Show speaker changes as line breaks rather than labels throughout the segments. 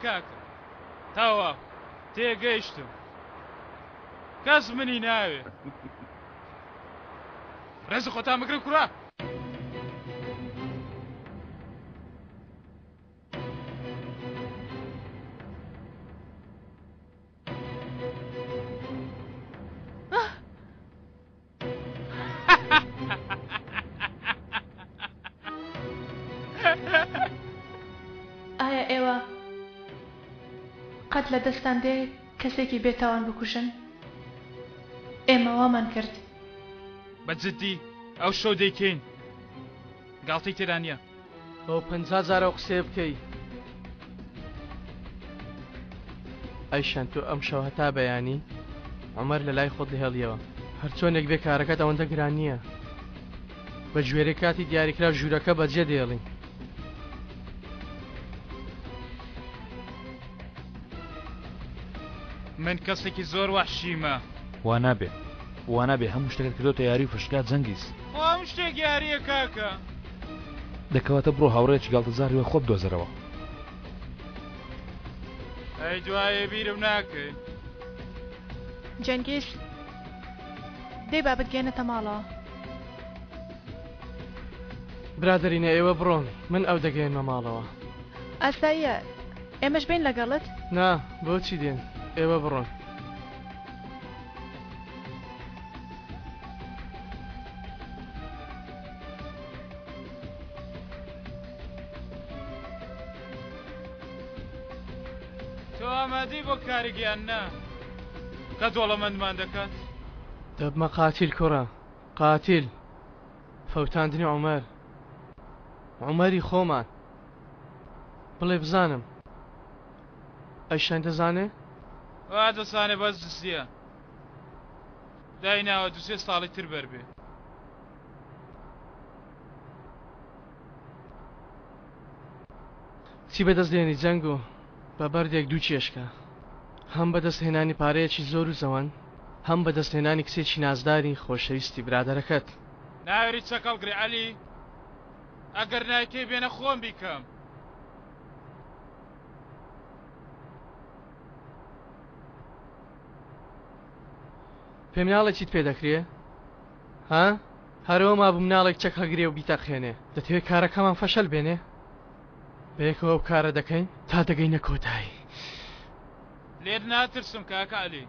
کاکە تەواو تێگەیشتم کەس منی ناوێ ڕێزی خۆتان بگرن کوڕە.
ئایا ئێوە قەت لە دەستتان دێ کەسێکی بێتاوان بکوژن؟ ئێمە وامان کرد.
بە جدی ئەو شەو دەیکەین گاڵتەی تێدا نییە.
ئەوە 50 جار ئەو قسەیە بکەی. ئەیشان تۆ ئەمشەو هەتا بەیانی عومەر لەلای خۆت دەهێڵیەوە هەرچۆنێک بێ کارەکەت ئەوەندە گران نییە بە گوێرەی کاتی دیاریکراو ژوورەکە بەجێ دێڵین.
من کەسێکی زۆر وەحشیمە.
وا نابێ وا نابێ هەموو شتەکەت کردۆتە یاری و فشکا جەنگیز.
خۆ هەموو شتێک یاریە کاکە.
دە کەواتە بڕۆ هاوڕێیەکی گاڵتەجاڕی وەک خۆت بدۆزەرەوە.
ئەی دوایێ بیرم ناکەی.
جەنگیز دەی با بتگەیەنێتە ماڵەوە.
برادەرینە ئێوە بڕۆن من ئەو دەگەیەنمە ماڵەوە.
ئاساییە ئێمەش بێین لەگەڵت؟
نا بۆچی دێن ئێوە بڕۆن.
تۆ ئامادەی بۆ کارێک یان نا کە دۆڵەمەندمان دەکات؟
دەبمە قاتیل کوڕە قاتیل فەوتاندنی عومەر عومەری خۆمان بڵێ بزانم ئەیشان دەزانێ؟
وا دەزانێ بەس دزیە دایناوە دوسێ ساڵی تر بەربێ.
چی بەدەست دێنی جەنگۆ بە بەردێک دوو چێشکە هەم بەدەست هێنانی پارەیەکی زۆر و زەوەند هەم بەدەست هێنانی کچێکی نازداری خۆشەویستی برادەرەکەت.
ناوێری چەک هەڵگری عەلی ئەگەر نایکەی بێنە خۆم بیکەم.
پێم ناڵێ چیت پێ دەکرێ ها؟ هەرەوە مابوو مناڵێک چەک هەگرێ و بیتەقێنێ دەتەوێ کارەکەمان فەشەل بێنێ؟ بەیەکەوە ئەو کارە دەکەین تا دەگەینە کۆتایی.
لێت ناترسم کاکە عەلی.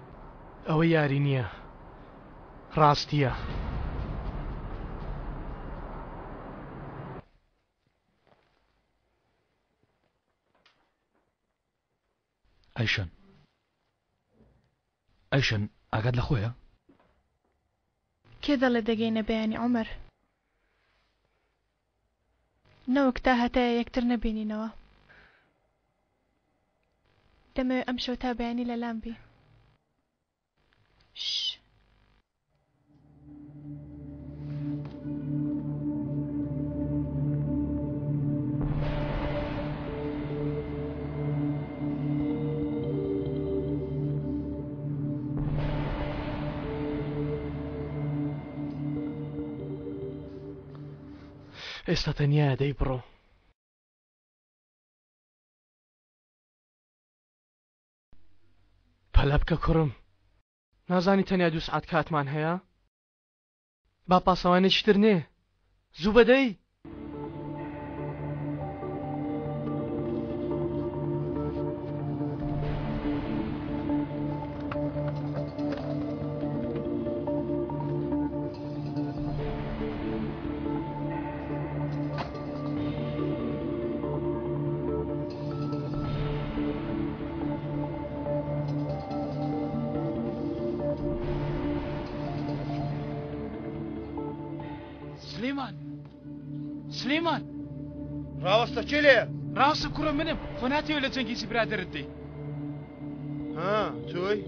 ئەوە یاری نییە ڕاستییە.
ئەیشەن ئەیشەن ئاگات لە خۆیە؟
کێ دەڵێ دەگەینە بەیانی عومەر؟ نەوەک تا هەتایە یەکتر نەبینینەوە. دەمەوێ ئەمشەو تا بەیانی لەلام بی. ش.
ئێستا تەنیایە دەی بڕۆ. پەلە بکە کوڕم نازانی تەنیا دوو سعات کاتمان هەیە با پاسەوانێکی تر نێ زوو بەدەی.
سلیمان سلیمان
ڕاوەستە کێ لێیە؟
ڕاستە کوڕە منم خۆ ناتەوێت لە جەنگیزی برادەرت دێی
ها تۆی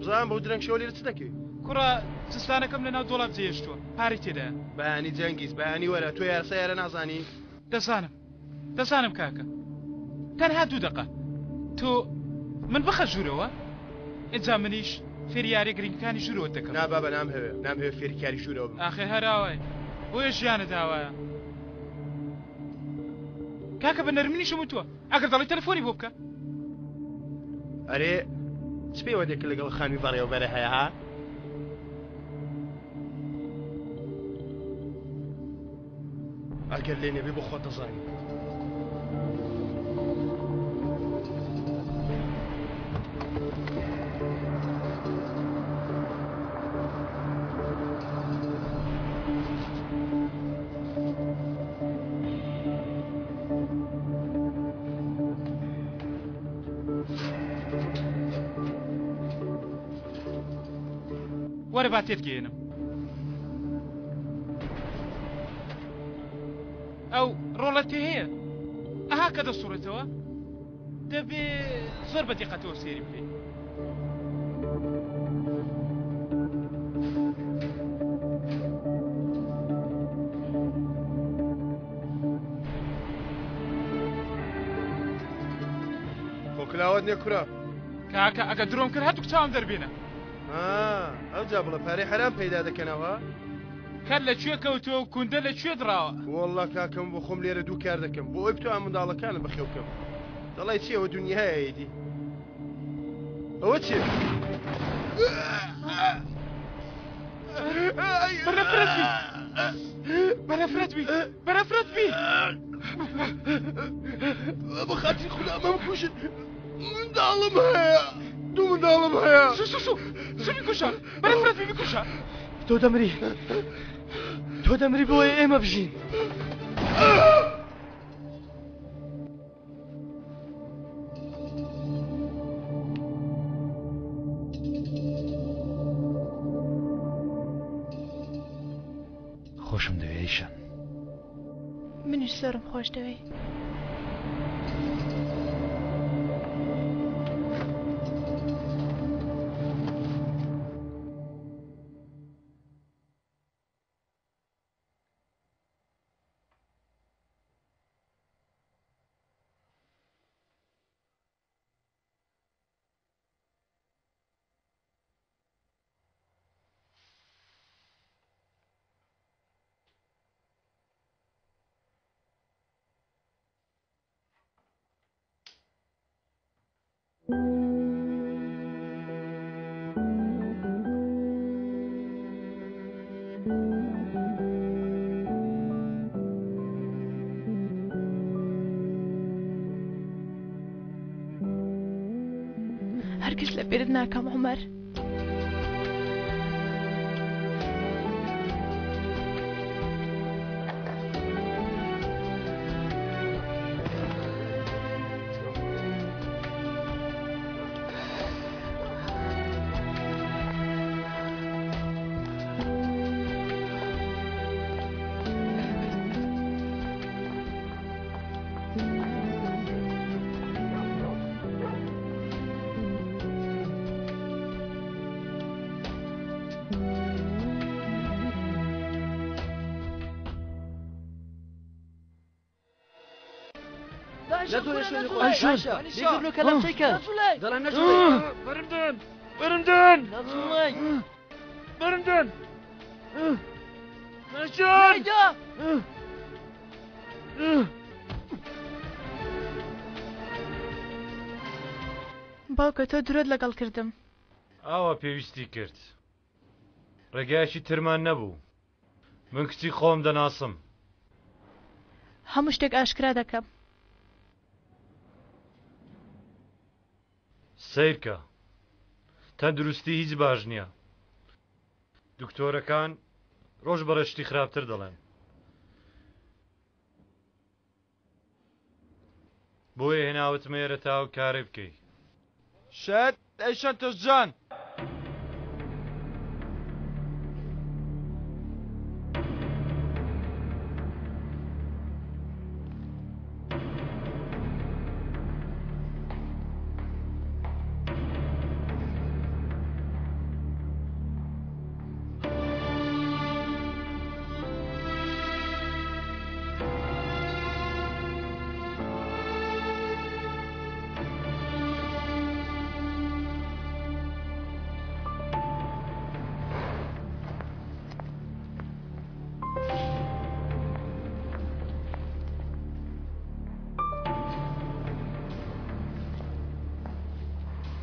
بزانم بەو درەنگ شەوە لێرە چ دەکەی؟
کوڕە جزدانەکەم لەناو دۆڵاب جێهێشتووە پارەی تێدایە.
بەیانی جەنگیز بەیانی وەرە تۆ یارسا یارە نازانی؟
دەزانم دەزانم کاکە تەنها دوو دەقە تۆ من بخە ژوورەوە ئینجا منیش فێری یاریە گرنگەکانی ژوورەوەت دەکەم.
نا بابە نامهەوێ نامهەوێ فێری کاری ژوورەوە بم.
ئاخر هەر ئاوای بۆیە ژیانت ئاوایە کاکە بە نەرمنیشم وتووە ئەگەر دەڵێی تەلەفۆنی بۆ بکە.
ئەرێ چ پەیوەندێکت لەگەڵ خانمی بەڕێوەبەرە هەیە ها؟ ئەگەر لێ نەبێ بۆ خۆت دەزانی.
وەرە با تێت گەیەنم ئەو ڕۆڵە تێ هەیە ئەها کە دەسوڕێتەوە دەبێ زۆر بە دیقەتەوە سێری بکەیت.
کلاوت نییە کورە
کاکە ئەگە درۆم کرد هەردووک چاوم دەربێنە
ئەوجا بڵێ پارەی حەرام پەیدا دەکەنەوە
کەر لە کوێ کەوتووە و کوندە لە کوێ دڕاوە؟
وەڵڵا کاکەم بۆ خۆم لێرە دوو کار دەکەم بۆ ئەوەی بتوانم منداڵەکانم بەخێو بکەم. دەڵێی چی ئەوە دونیایە ئیدی. ئەوە چییە؟
بەنەفرەت بی بەنەفرەت بی بەنەفرەت بی
بە خاتری خودا مەمکوژن منداڵم هەیە دوو منداڵم هەیە
شو شو شو شو بیکوژە بەنەفرەت بی بیکوژە
تۆ دەمری تۆ دەمری بۆیە ئێمە بژین.
خۆشم دەوێ ئەیشان.
منیش زۆرم خۆش دەوێی. هەرگیز لە بیرت ناکەم عومەر. باوکە تۆ درۆت لەگەڵ کردم.
ئاوا پێویستی کرد. ڕێگایەکی ترمان نەبوو. من کچی خۆم دەناسم.
هەموو شتێک ئاشکرا دەکەم.
سەیرکە. تەندروستی هیچ باش نییە. دکتۆرەکان ڕۆژ بە ڕێژ شتی خراپتر دەڵێن. بۆیە هێناوتمە ئێرە تا ئەو کارەی بکەی.
شەت ئەی شەنتۆش جان.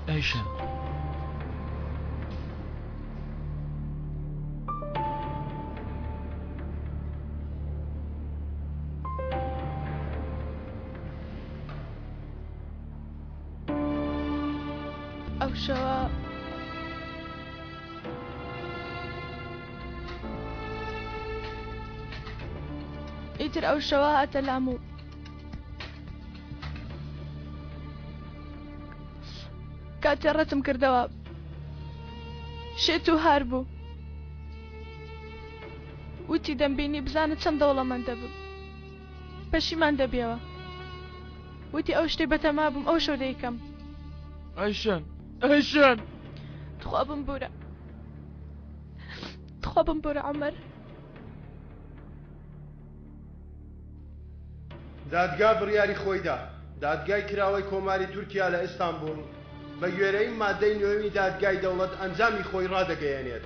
ئەیشەن.
ئەو شەوە ئیتر ئەو شەوە هاتە لام و کاتێ ڕەتم کردەوە شێت و هار بوو وتی دەمبینی بزانە چەند دەوڵەمەند دەبم پەشیمان دەبیەوە وتی ئەو شتەی بەتەما بووم ئەو شەو دەیکەم.
ئایشەن ئایشەن.
تخوا بمبورە تخوا بمبورە عومەر.
دادگا بڕیاری خۆی دا. دادگای کراوەی کۆماری تورکیا لە ئیستانبوڵ بە گوێرەی مادەی نۆیەمی دادگای دەوڵەت ئەنجامی خۆی ڕادەگەیەنێت.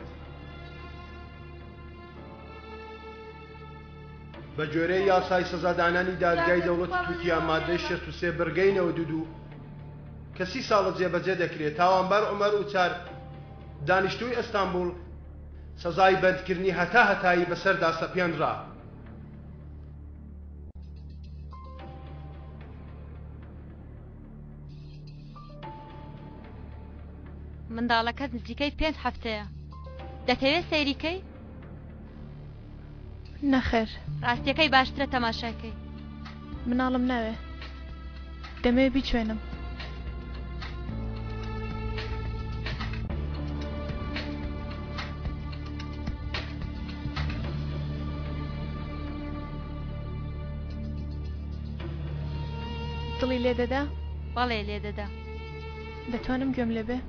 بە گوێرەی یاسای سزادانانی دادگای دەوڵەتی تورکیا مادەی 63 بڕگەی 92 کە سی ساڵە جێبەجێ دەکرێت، تاوانبار عومەر ئوچار دانیشتووی ئەستانبوڵ سزای بەندکردنی هەتا هەتایی بەسەردا سەپێنرا.
منداڵەکەت نزیکەی پێنج هەفتەیە دەتەوێت سەیری کەی؟
نەخێر.
ڕاستیەکەی باشترە تەماشای کەی.
مناڵم ناوێ دەمەوێ بیچوێنم. دڵی لێ دەدا؟
بەڵێ لێ دەدا.
دەتوانم گوێم لێ بێ؟